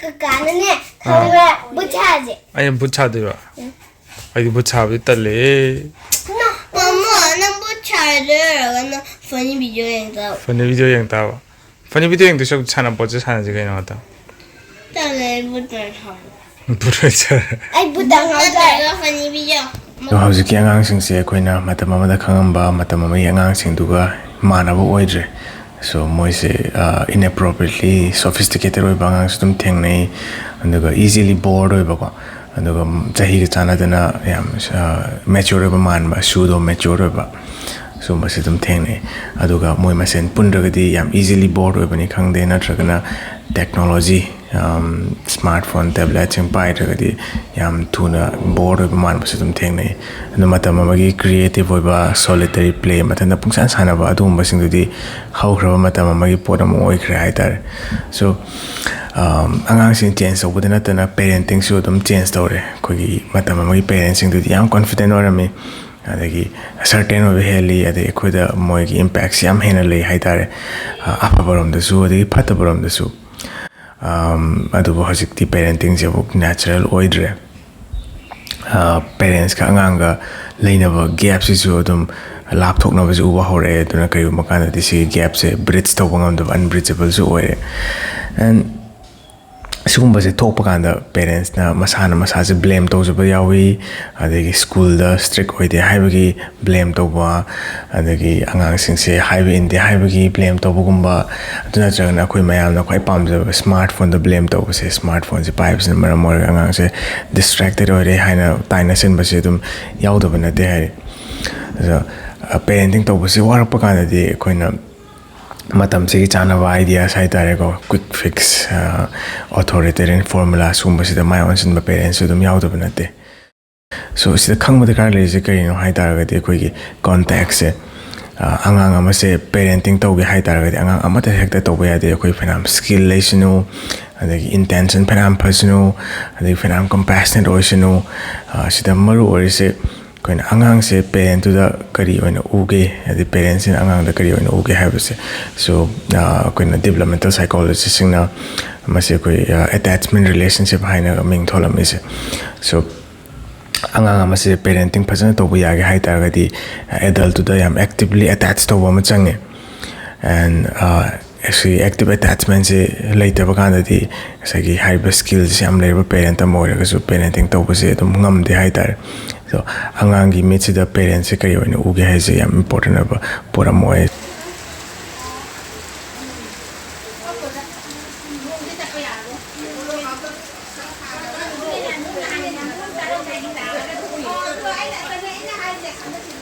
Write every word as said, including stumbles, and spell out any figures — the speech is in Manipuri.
ꯀꯀꯥꯅꯅꯦ ꯈꯪꯕ꯭ꯔꯥ? ꯕꯨꯠ ꯁꯥꯁꯦ꯫ ꯑꯩꯅ ꯕꯨꯠ ꯁꯥꯗꯣꯏꯕ? ꯑꯩꯗꯤ ꯕꯨꯠ ꯁꯥꯕꯗꯤ ꯇꯜꯂꯦ꯫ ꯃꯃꯥ, ꯅꯪ ꯕꯨꯠ ꯁꯥꯔ ꯂꯩꯔꯒ ꯅꯪ ꯐꯅꯤ ꯚꯤꯗꯤꯑꯣ ꯌꯦꯡ ꯇꯥꯕ꯫ ꯐꯅꯤ ꯚꯤꯗꯤꯑꯣ ꯌꯦꯡ ꯇꯥꯕ꯫ ꯐꯅꯤ ꯚꯤꯗꯤꯑꯣ ꯌꯦꯡꯗꯣꯏ ꯁꯔꯨꯛ ꯁꯥꯟꯅꯄꯣꯠꯁꯦ ꯁꯥꯟꯅꯁꯤ ꯀꯩꯅꯣ ꯉꯥꯛꯇꯪ꯫ ꯇꯜꯂꯦ, ꯑꯩ ꯕꯨꯠ ꯑꯣꯏꯅ ꯁꯥꯔ꯫ ꯕꯨꯠ ꯑꯣꯏꯅ ꯁꯥꯔ꯫ ꯑꯩ ꯕꯨꯠ ꯇꯥꯡꯍꯧꯗ꯭ꯔꯦ꯫ ꯅꯠꯇ꯭ꯔꯒ ꯐꯅꯤ ꯚꯤꯗꯤꯑꯣ꯫ ꯑꯗꯣ ꯍꯧꯖꯤꯛꯀꯤ ꯑꯉꯥꯡꯁꯤꯡꯁꯦ ꯑꯩꯈꯣꯏꯅ ꯃꯇꯝ ꯑꯃꯗ ꯈꯪꯉꯝꯕ ꯃꯇꯝ ꯑꯃꯒꯤ ꯑꯉꯥꯡꯁꯤꯡꯗꯨꯒ ꯃꯥꯟꯅꯕ ꯑꯣꯏꯗ꯭ꯔꯦ꯫ So ꯃꯣꯏꯁꯦ inappropriately sophisticated ꯑꯣꯏꯕ ꯑꯉꯥꯡꯁꯨ ꯑꯗꯨꯝ ꯊꯦꯡꯅꯩ꯫ ꯑꯗꯨꯒ easily bored ꯑꯣꯏꯕꯀꯣ꯫ ꯑꯗꯨꯒ ꯆꯍꯤꯒ ꯆꯥꯟꯅꯗꯅ ꯌꯥꯝ mature ꯑꯣꯏꯕ ꯃꯥꯟꯕ, pseudo mature ꯑꯣꯏꯕ, ꯁꯤꯒꯨꯝꯕꯁꯦ ꯑꯗꯨꯝ ꯊꯦꯡꯅꯩ꯫ ꯑꯗꯨꯒ ꯃꯣꯏ ꯃꯁꯦꯟ ꯄꯨꯟꯗ꯭ꯔꯒꯗꯤ ꯌꯥꯝ easily bored ꯑꯣꯏꯕꯅꯤ ꯈꯪꯗꯦ, ꯅꯠꯇ꯭ꯔꯒꯅ technology, smartphone, tabletꯁꯤꯡ ꯄꯥꯏꯗ꯭ꯔꯒꯗꯤ ꯌꯥꯝ ꯊꯨꯅ bored ꯑꯣꯏꯕ ꯃꯥꯟꯕꯁꯨ ꯑꯗꯨꯝ ꯊꯦꯡꯅꯩ꯫ ꯑꯗꯨ ꯃꯇꯝ ꯑꯃꯒꯤ creative ꯑꯣꯏꯕ solitary play, ꯃꯊꯟꯇ ꯄꯨꯡꯁꯥꯟ ꯁꯥꯟꯅꯕ, ꯑꯗꯨꯒꯨꯝꯕꯁꯤꯡꯗꯨꯗꯤ ꯍꯧꯈ꯭ꯔꯕ ꯃꯇꯝ ꯑꯃꯒꯤ ꯄꯣꯠ ꯑꯃ ꯑꯣꯏꯈ꯭ꯔꯦ ꯍꯥꯏꯇꯥꯔꯦ꯫ So ꯑꯉꯥꯡꯁꯤꯡ change ꯇꯧꯕꯗ ꯅꯠꯇꯅ parentingꯁꯨ ꯑꯗꯨꯝ change ꯇꯧꯔꯦ꯫ ꯑꯩꯈꯣꯏꯒꯤ ꯃꯇꯝ ꯑꯃꯒꯤ parentsꯁꯤꯡꯗꯨꯗꯤ ꯌꯥꯝ confident ꯑꯣꯏꯔꯝꯃꯤ, ꯑꯗꯒꯤ certain ꯑꯣꯏꯕ ꯍꯦꯜꯂꯤ, ꯑꯗꯩ ꯑꯩꯈꯣꯏꯗ ꯃꯣꯏꯒꯤ impactꯁꯦ ꯌꯥꯝ ꯍꯦꯟꯅ ꯂꯩ ꯍꯥꯏꯇꯥꯔꯦ, ꯑꯐꯕꯔꯣꯝꯗꯁꯨ ꯑꯗꯒꯤ ꯐꯠꯇꯕꯔꯣꯝꯗꯁꯨ꯫ ꯑꯗꯨꯕꯨ ꯍꯧꯖꯤꯛꯇꯤ parentingꯁꯦ ꯑꯃꯨꯛ natural ꯑꯣꯏꯗ꯭ꯔꯦ꯫ Parentsꯀ ꯑꯉꯥꯡꯒ ꯂꯩꯅꯕ gapꯁꯤꯁꯨ ꯑꯗꯨꯝ ꯂꯥꯞꯊꯣꯛꯅꯕꯁꯨ ꯎꯕ ꯍꯧꯔꯛꯑꯦ꯫ ꯑꯗꯨꯅ ꯀꯔꯤꯒꯨꯝꯕ ꯀꯥꯟꯗꯗꯤ ꯁꯤꯒꯤ gapꯁꯦ bridge ꯇꯧꯕ ꯉꯝꯗꯕ, unbridgeableꯁꯨ ꯑꯣꯏꯔꯦ꯫ And ꯁꯤꯒꯨꯝꯕꯁꯦ ꯊꯣꯛꯄ ꯀꯥꯟꯗ parentsꯅ ꯃꯁꯥꯅ ꯃꯁꯥꯁꯦ blame ꯇꯧꯖꯕ ꯌꯥꯎꯏ꯫ ꯑꯗꯒꯤ schoolꯗ strict ꯑꯣꯏꯗꯦ ꯍꯥꯏꯕꯒꯤ blame ꯇꯧꯕ, ꯑꯗꯒꯤ ꯑꯉꯥꯡꯁꯤꯡꯁꯦ ꯍꯥꯏꯕ ꯏꯟꯗꯦ ꯍꯥꯏꯕꯒꯤ blame ꯇꯧꯕꯒꯨꯝꯕ, ꯑꯗꯨ ꯅꯠꯇ꯭ꯔꯒꯅ ꯑꯩꯈꯣꯏ ꯃꯌꯥꯝꯅ ꯈ꯭ꯋꯥꯏ ꯄꯥꯝꯖꯕ smartphoneꯗ blame ꯇꯧꯕꯁꯦ, smartphoneꯁꯦ ꯄꯥꯏꯕꯁꯤꯅ ꯃꯔꯝ ꯑꯣꯏꯔꯒ ꯑꯉꯥꯡꯁꯦ distracted ꯑꯣꯏꯔꯦ ꯍꯥꯏꯅ ꯇꯥꯏꯅꯁꯤꯟꯕꯁꯦ ꯑꯗꯨꯝ ꯌꯥꯎꯗꯕ ꯅꯠꯇꯦ ꯍꯥꯏ꯫ ꯑꯗꯣ parenting ꯇꯧꯕꯁꯦ ꯋꯥꯔꯛꯄ ꯀꯥꯟꯗꯗꯤ ꯑꯩꯈꯣꯏꯅ ꯃꯇꯝꯁꯤꯒꯤ ꯆꯥꯅꯕ ideas ꯍꯥꯏꯇꯥꯔꯦꯀꯣ, quick fix, authoritarian formula ꯁꯤꯒꯨꯝꯕꯁꯤꯗ ꯃꯥꯏ ꯑꯣꯟꯁꯤꯟꯕ parentsꯁꯨ ꯑꯗꯨꯝ ꯌꯥꯎꯗꯕ ꯅꯠꯇꯦ꯫ So ꯁꯤꯗ ꯈꯪꯕ ꯗꯔꯀꯥꯔ ꯂꯩꯔꯤꯁꯦ ꯀꯔꯤꯅꯣ ꯍꯥꯏ ꯇꯥꯔꯒꯗꯤ, ꯑꯩꯈꯣꯏꯒꯤ contextꯁꯦ, ꯑꯉꯥꯡ ꯑꯃꯁꯦ parenting ꯇꯧꯒꯦ ꯍꯥꯏ ꯇꯥꯔꯒꯗꯤ ꯑꯉꯥꯡ ꯑꯃꯠꯇ ꯍꯦꯛꯇ ꯇꯧꯕ ꯌꯥꯗꯦ꯫ ꯑꯩꯈꯣꯏ ꯐꯅꯌꯥꯝ skill ꯂꯩꯁꯅꯨ, ꯑꯗꯒꯤ intention ꯐꯅꯌꯥꯝ ꯐꯁꯅꯨ, ꯑꯗꯒꯤ ꯐꯅꯌꯥꯝ compassionate ꯑꯣꯏꯁꯅꯨ, ꯁꯤꯗ ꯃꯔꯨ ꯑꯣꯏꯔꯤꯁꯦ ꯑꯩꯈꯣꯏꯅ ꯑꯉꯥꯡꯁꯦ ꯄꯦꯔꯦꯟꯇꯨꯗ ꯀꯔꯤ ꯑꯣꯏꯅ ꯎꯒꯦ, ꯍꯥꯏꯗꯤ ꯄꯦꯔꯦꯟꯁꯤꯅ ꯑꯉꯥꯡꯗ ꯀꯔꯤ ꯑꯣꯏꯅ ꯎꯒꯦ ꯍꯥꯏꯕꯁꯦ꯫ ꯁꯣ ꯑꯩꯈꯣꯏꯅ ꯗꯤꯕꯂꯞꯃꯦꯟꯇꯦꯜ ꯁꯥꯏꯀꯣꯂꯣꯖꯤꯁꯁꯤꯡꯅ ꯃꯁꯤ ꯑꯩꯈꯣꯏ ꯑꯦꯇꯦꯆꯃꯦꯟ ꯔꯤꯂꯦꯁꯟꯁꯤꯞ ꯍꯥꯏꯅꯒ ꯃꯤꯡ ꯊꯣꯜꯂꯝꯃꯤꯁꯦ꯫ ꯁꯣ ꯑꯉꯥꯡ ꯑꯃꯁꯦ ꯄꯦꯔꯦꯟꯇꯤꯡ ꯐꯖꯅ ꯇꯧꯕ ꯌꯥꯒꯦ ꯍꯥꯏ ꯇꯥꯔꯒꯗꯤ ꯑꯦꯗꯜꯇꯨꯗ ꯌꯥꯝ ꯑꯦꯛꯇꯤꯚꯂꯤ ꯑꯦꯇꯦꯆ ꯇꯧꯕ ꯑꯃ ꯆꯪꯉꯦ꯫ ꯑꯦꯟ ꯁꯤ ꯑꯦꯛꯇꯤꯚ ꯑꯦꯇꯦꯆꯃꯦꯟꯁꯦ ꯂꯩꯇꯕ ꯀꯥꯟꯗꯗꯤ ꯉꯁꯥꯏꯒꯤ ꯍꯥꯏꯔꯤꯕ ꯁ꯭ꯀꯤꯜꯁꯦ ꯌꯥꯝ ꯂꯩꯔꯕ ꯄꯦꯔꯦꯟꯠ ꯑꯃ ꯑꯣꯏꯔꯒꯁꯨ ꯄꯦꯔꯦꯟꯇꯤꯡ ꯇꯧꯕꯁꯦ ꯑꯗꯨꯝ ꯉꯝꯗꯦ ꯍꯥꯏ ꯇꯥꯔꯦ꯫ ꯑꯗꯣ ꯑꯉꯥꯡꯒꯤ ꯃꯤꯠꯁꯤꯗ ꯄꯦꯔꯦꯟꯁꯁꯦ ꯀꯔꯤ ꯑꯣꯏꯅ ꯎꯒꯦ ꯍꯥꯏꯁꯦ ꯌꯥꯝ ꯏꯝꯄꯣꯔꯇꯦꯟ ꯑꯣꯏꯕ ꯄꯣꯠ ꯑꯃ ꯑꯣꯏ꯫